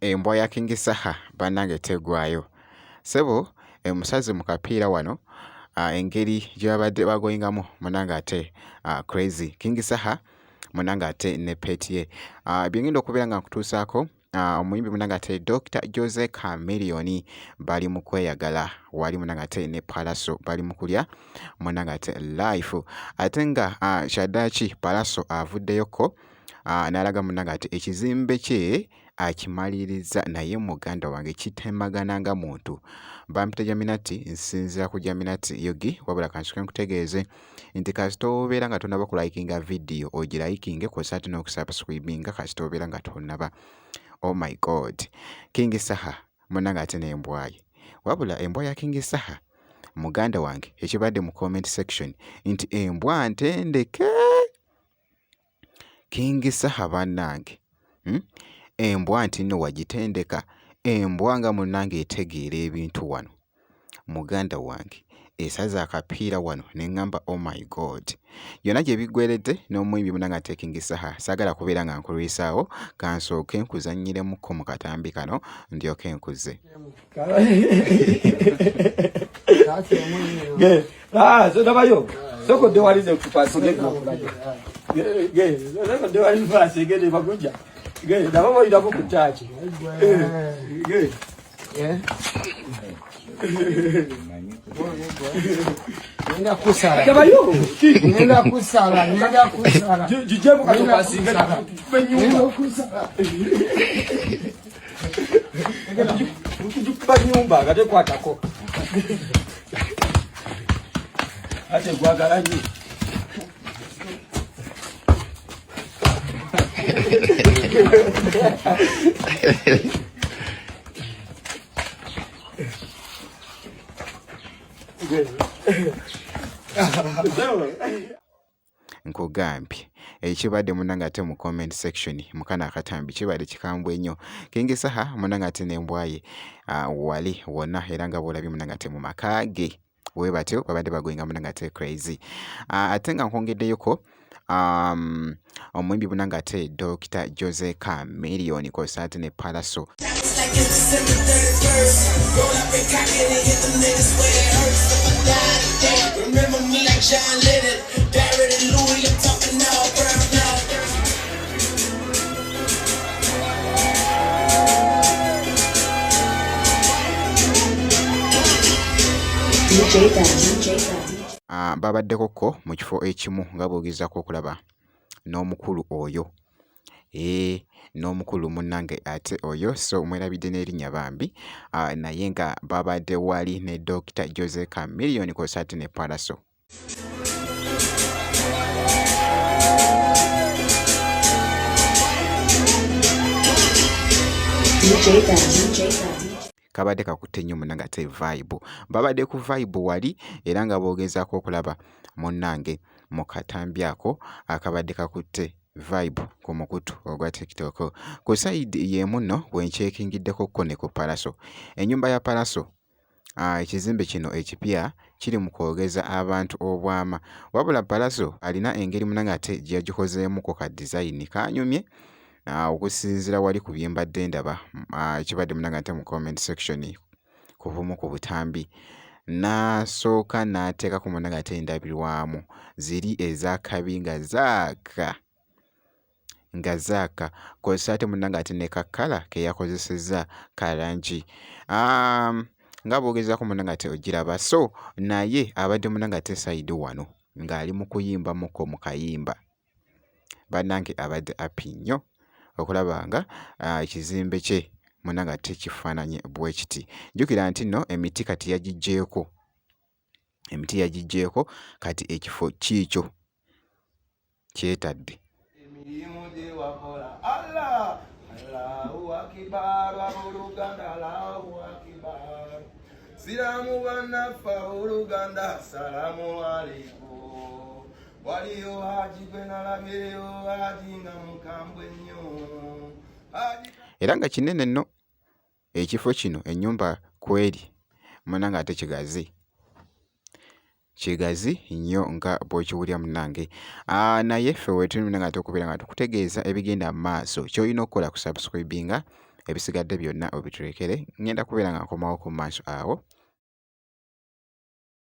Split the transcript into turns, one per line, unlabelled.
Embwa ya King Saha bannange teggwaayo. Ssebo omusazi mu kapiira wano engeri gye babadde bagoyingamu munnange ate crazy. King Saha munnange ate ne pet ye. Bye ngenda okubeera nga nkutuusaako omuyimbi munnange ate Dokita Jose Chameleone bali mu kweyagala wali munnange ate ne Pallaso bali mu kulya munnange ate life. Ate nga kyaddaaki Pallaso avuddeyokko n'alaga munnange ate ekizimbe kye akimalirizza naye muganda wange kitemagana nga muntu. Bampita Jaminati nsinziira ku Jaminati Yogi wabula kansooke nkutegeeze nti kasita obeera nga tonnaba kulayikinga vidiyo ogirayikinge kw'ossa ate n'okusubscribinga kasita obeera nga tonnaba. Oh my God! King Saha munnange ate n'embwa ye. Wabula embwa ya King Saha muganda wange ekibadde mu comment section nti embwa ntendeke. King Saha bannange hmm? Embwa nti nno wagitendeka embwa nga munnange etegeera ebintu wano muganda wange esaze akapiira wano ne ŋŋamba oh my god yonna gye biggweredde n'omuyimbi munnange ate King Saha saagala kubeera nga nkulwisaawo kansooke nkuzannyiremukko mu katambi kano ndyoke nkuze.
Ah, so dabayo. Soko dewalize kupasige gokulaga. Ge, soko dewalize kupasige ne bakuja. Ge, daba boyira ku church. Ge.
Eh? Ngenda kusala.
Dabayo.
Ngenda kusala, ngenda kusala.
Jije mukatopasinge
Ngenda kusala.
Kuba nyumba nga tekwatako. Ate gwagala nnyo.
Nkugambye ekibadde munange ate mu comment section mukano akatambi kibadde kikambwe nnyo. King Saha munange ate n'embwa ye wali wonna era nga bw'olabye munange ate mu maka ge bwe batyo babadde bagoyinga munange ate crazy. Ate nga nkwongeddeyoko omuyimbi munange ate Dokita Jose Chameleone kw'ossa ate ne Pallaso. Babaddeko ko mu kifo ekimu nga bw'ogezaako okulaba n'omukulu oyo. Eeh n'omukulu munnange ate oyo so mwerabidde n'erinnya bambi naye nga babadde wali ne Dokita Jose Chameleone kw'ossa ate ne Pallaso. Kabadde kakutte nnyo munnange ate vibe. Babadde ku vibe wali era nga boogezaako okulaba munnange mu katambi ako akabadde kakutte vibe ku mukutu ogwa TikTok. Ku sayidi y'emu nno we nkyekingiddeko ko ne ku Pallaso. Ennyumba ya Pallaso ekizimbe kino ekipya kiri mu kwogeza abantu obwama. Wabula Pallaso alina engeri munnange ate gye yagikozeemuko ka dizayini kaanyumye okusinziira wali ku bye mbadde ndaba ekibadde munnange ate mu comment section ku bumu ku butambi. N'asooka n'ateekako munnange ate endabirwamu ziri ez'akabi nga zaaka nga zaaka kw'ossa ate munnange ate ne ka kkala ke yakozesezza ka langi nga bw'ogezaako munnange ate ogiraba so naye abadde munnange ate sayidi wano ng'ali mu kuyimbamuko mu kayimba. Bannange abadde happy nnyo okulaba nga ekizimbe kye munnange ate kifaananye bwe kiti. Jjukira nti nno emiti kati yagiggyeeko, emiti yagiggyeeko kati ekifo kiikyo kyetadde.
Emirimu gye wakola Allah, Allahu Akbar, abooluganda Allahu Akbar. Siramu bannaffe abooluganda, assalamu alaikum. Waliyo Haji gwe nalabyeyo, Haji nga mukambwe nnyo.
Era nga kinene nno ekifo kino ennyumba kweri munnange ate kigazi. Kigazi nnyo nga bw'okiwulira munnange. Naye ffe wetuli munnange ate okubeera nga tukutegeeza ebigenda mu maaso. Ky'olina okukola kusubscribinga, ebisigadde byonna obitulekere. Ŋŋenda kubeera nga nkomawo ku maaso awo.